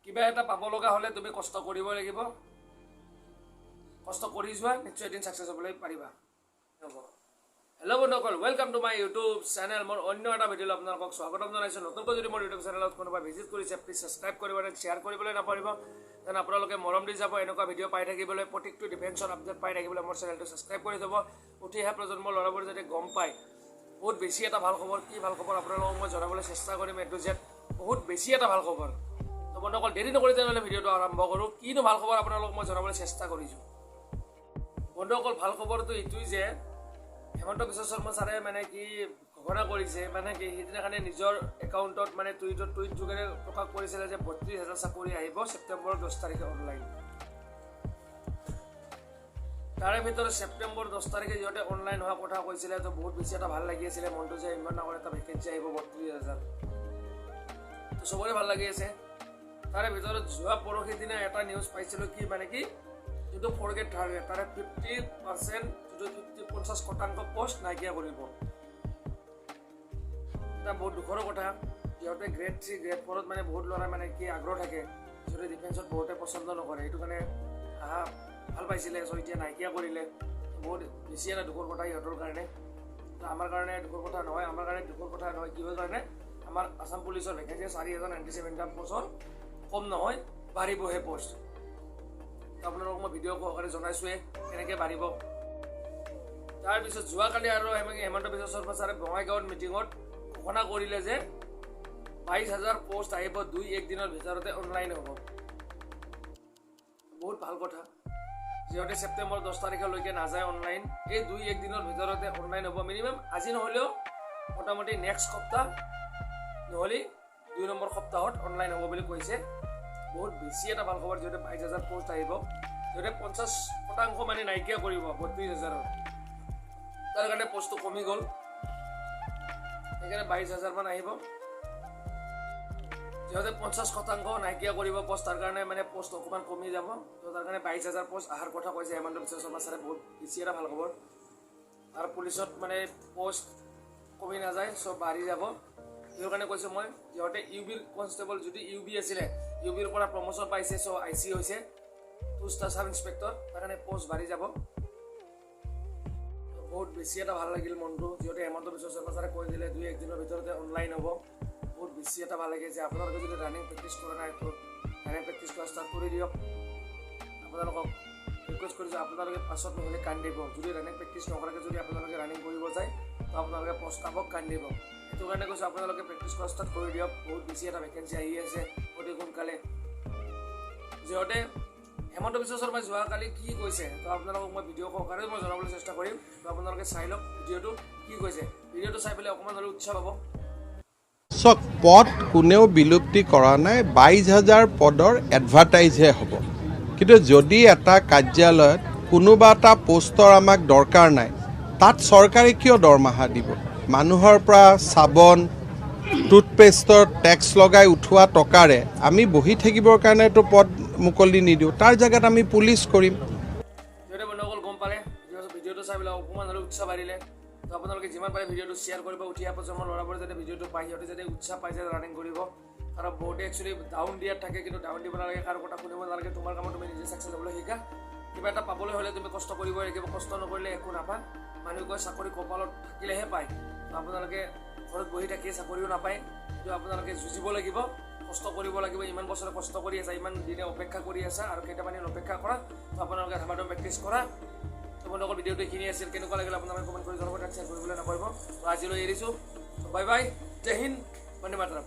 কিবা এটা পাব লগা হ'লে তুমি কষ্ট কৰিব লাগিব। কষ্ট কৰি যোৱা, নিশ্চয় এদিন ছাকচেছ হ'বলৈ পাৰিবা। হ'ব। হেল্ল' বন্ধুসকল, welcome to my YouTube channel. মোৰ অন্য এটা ভিডিঅ'লৈ আপোনালোকক স্বাগতম জনাইছোঁ। নতুনকৈ যদি মোৰ ইউটিউব চেনেলত কোনোবা ভিজিট কৰিছে, প্লিজ ছাবস্ক্ৰাইব কৰিব, শ্বেয়াৰ কৰিবলৈ নাপাহৰিব। যেন আপোনালোকে মৰম দি যাব। এনেকুৱা ভিডিঅ' পাই থাকিবলৈ, প্ৰত্যেকটো ডিফেন্সৰ আপডেট পাই থাকিবলৈ মোৰ চেনেলটো ছাবস্ক্ৰাইব কৰি থ'ব। উঠি অহা প্ৰজন্মৰ ল'ৰাবোৰ যাতে গম পায়। বহুত বেছি এটা ভাল খবৰ। কি ভাল খবৰ, আপোনালোকক মই জনাবলৈ চেষ্টা কৰিম এ টু জেড। বহুত বেছি এটা ভাল খবৰ। তো বন্ধুসকল, দেৰি নকৰি তেনেহ'লে ভিডিঅ'টো আৰম্ভ কৰোঁ। কিনো ভাল খবৰ, আপোনালোকক মই জনাবলৈ চেষ্টা কৰিছোঁ। বন্ধুসকল, ভাল খবৰটো এইটোৱেই যে হেমন্ত বিশ্ব শৰ্মা ছাৰে মানে কি ঘোষণা কৰিছে, মানে কি সিদিনাখনে নিজৰ একাউণ্টত মানে টুইটত, টুইট যোগেৰে প্ৰকাশ কৰিছিলে যে 32,000 চাকৰি আহিব ছেপ্টেম্বৰৰ 10 তাৰিখে অনলাইন। তাৰে ভিতৰত ছেপ্টেম্বৰ 10 তাৰিখে যিহঁতে অনলাইন হোৱা কথা কৈছিলে, তো বহুত বেছি এটা ভাল লাগি আছিলে মনটো যে ইমান ডাঙৰ এটা ভেকেঞ্চি আহিব, 32,000। তো চবৰে ভাল লাগি আছে। তাৰে ভিতৰত যোৱা পৰহি দিনা এটা নিউজ পাইছিলোঁ কি, মানে কি যোনটো ফ'ৰ গ্ৰেড, থাৰ্ড গ্ৰেড, তাৰে 50%, যিটো 50% পষ্ট নাইকিয়া কৰিব। এটা বহুত দুখৰ কথা। যিহঁতে গ্ৰেড থ্ৰী, গ্ৰেড ফ'ৰত মানে বহুত ল'ৰাই মানে কি আগ্ৰহ থাকে, যিহঁতে ডিফেন্সত বহুতে পচন্দ নকৰে, সেইটো কাৰণে আহা ভাল পাইছিলে। চ' এতিয়া নাইকিয়া কৰিলে, বহুত বেছি এটা দুখৰ কথা সিহঁতৰ কাৰণে। তো আমাৰ কাৰণে দুখৰ কথা নহয়, আমাৰ কাৰণে দুখৰ কথা নহয়। কিহৰ কাৰণে? আমাৰ আছাম পুলিচৰ ভেকেঞ্চি 4097টা পষ্টৰ কম নহয়, বাঢ়িবহে পষ্ট। আপোনালোকক মই ভিডিঅ' সহকাৰে জনাইছোঁৱে কেনেকৈ বাঢ়িব। তাৰপিছত যোৱাকালি আৰু হেমন্ত বিশ্ব শৰ্মা ছাৰে বঙাইগাঁৱত মিটিঙত ঘোষণা কৰিলে যে 22,000 পষ্ট আহিব, দুই এক দিনৰ ভিতৰতে অনলাইন হ'ব। বহুত ভাল কথা। যিহেতু ছেপ্টেম্বৰ 10 তাৰিখলৈকে নাযায় অনলাইন, এই দুই এক দিনৰ ভিতৰতে অনলাইন হ'ব। মিনিমাম আজি নহ'লেও মোটামুটি নেক্সট সপ্তাহ নহ'লে 2 নম্বৰ সপ্তাহত অনলাইন হ'ব বুলি কৈছে। বহুত বেছি এটা ভাল খবৰ। যিহেতু 22,000 পষ্ট আহিব, যিহেতু 50% মানে নাইকিয়া কৰিব 32,000ৰ, তাৰ কাৰণে পষ্টটো কমি গ'ল। সেইকাৰণে 22,000মান আহিব। যিহেতু 50% নাইকিয়া কৰিব পষ্ট, তাৰ কাৰণে মানে পষ্ট অকণমান কমি যাব। তো তাৰ কাৰণে 22,000 পষ্ট অহাৰ কথা কৈছে হেমন্ত বিশ্ব শৰ্মা ছাৰে। বহুত বেছি এটা ভাল খবৰ। আৰু পুলিচত মানে পষ্ট কমি নাযায়, চব বাঢ়ি যাব। সেইটো কাৰণে কৈছোঁ মই, যিহঁতে ইউ বিৰ কনষ্টেবল, যদি ইউ বি আছিলে, ইউ বিৰ পৰা প্ৰমোশ্যন পাইছে, চ' I C হৈছে, টু ষ্টাৰ চাব ইনস্পেক্টৰ, তাৰ কাৰণে পষ্ট বাঢ়ি যাব। বহুত বেছি এটা ভাল লাগিল মনটো, যিহেতু হেমন্ত বিশ্ব শৰ্মা ছাৰে কৈ দিলে দুই একদিনৰ ভিতৰতে অনলাইন হ'ব। বহুত বেছি এটা ভাল লাগে যে আপোনালোকে যদি ৰানিং প্ৰেক্টিছ কৰা নাই, তো ৰানিং প্ৰেক্টিছ কৰা ষ্টাৰ্ট কৰি দিয়ক। আপোনালোকক ৰিকুৱেষ্ট কৰিছোঁ, আপোনালোকে পাছত নহ'লে কান্দিব। যদি ৰানিং প্ৰেক্টিছ নকৰাকৈ যদি আপোনালোকে ৰানিং কৰিব যায়, তো আপোনালোকে পস্তাব, কান্দিব। সেইটো কাৰণে কৈছোঁ, আপোনালোকে প্ৰেক্টিছ কৰা ষ্টাৰ্ট কৰি দিয়ক। বহুত বেছি এটা ভেকেঞ্চি আহি আছে অতি সোনকালে। যিহঁতে হেমন্ত বিশ্ব শৰ্মাই যোৱাকালি কি কৈছে, তো আপোনালোকক মই ভিডিঅ' সহকাৰে মই জনাবলৈ চেষ্টা কৰিম। তো আপোনালোকে চাই লওক ভিডিঅ'টো কি কৈছে। ভিডিঅ'টো চাই পেলাই অকণমান হ'লেও উৎসাহ পাব। চাওক, পদ কোনেও বিলুপ্তি কৰা নাই। 22,000 পদৰ এডভাৰটাইজহে হ'ব। কিন্তু যদি এটা কাৰ্যালয়ত কোনোবা এটা পষ্টৰ আমাক দৰকাৰ নাই, তাত চৰকাৰে কিয় দৰমহা দিব? মানুহৰ পৰা চাবোন, টুথপেষ্টৰ টেক্স লগাই উঠোৱা টকাৰে আমি বহি থাকিবৰ কাৰণেতো পদ মুকলি নিদিওঁ। তাৰ জেগাত আমি পুলিচ কৰিম। যিহেতু বন্ধুসকল গম পালে, ভিডিঅ'টো চাই পেলাই অকণমান হ'লেও উৎসাহ বাঢ়িলে। তো আপোনালোকে যিমান পাৰে ভিডিঅ'টো শ্বেয়াৰ কৰিব। উঠি অহা প্ৰজন্মৰ ল'ৰাবোৰে যাতে ভিডিঅ'টো পায়, সিহঁতে যাতে উৎসাহ পাই যায় ৰানিং কৰিব। কাৰণ বহুতে একচুৱেলি ডাউন দিয়াত থাকে, কিন্তু ডাউন দিব নালাগে, কাৰো কথা শুনিব নালাগে। তোমাৰ কামত তুমি নিজে ছাকচেছ হ'বলৈ শিকা। কিবা এটা পাবলৈ হ'লে তুমি কষ্ট কৰিবই লাগিব। কষ্ট নকৰিলে একো নাপায়। মানুহে কয় চাকৰি কপালত থাকিলেহে পায়। তো আপোনালোকে ঘৰত বহি থাকি চাকৰিও নাপায়। কিন্তু আপোনালোকে যুঁজিব লাগিব, কষ্ট কৰিব লাগিব। ইমান বছৰে কষ্ট কৰি আছা, ইমান দিনে অপেক্ষা কৰি আছা, আৰু কেইটামান দিন অপেক্ষা কৰা। তো আপোনালোকে ধামাধুম প্ৰেক্টিছ কৰা। তো বন্ধুসকল, ভিডিঅ'টো এইখিনি আছিল। কেনেকুৱা লাগিল আপোনালোকে কমেণ্ট কৰি জনাব, শ্বেয়াৰ কৰিবলৈ নকৰিব। তো আজিলৈ এৰিছোঁ। বাই বাই, জয় হিন্দ, বন্দে মাতৰম।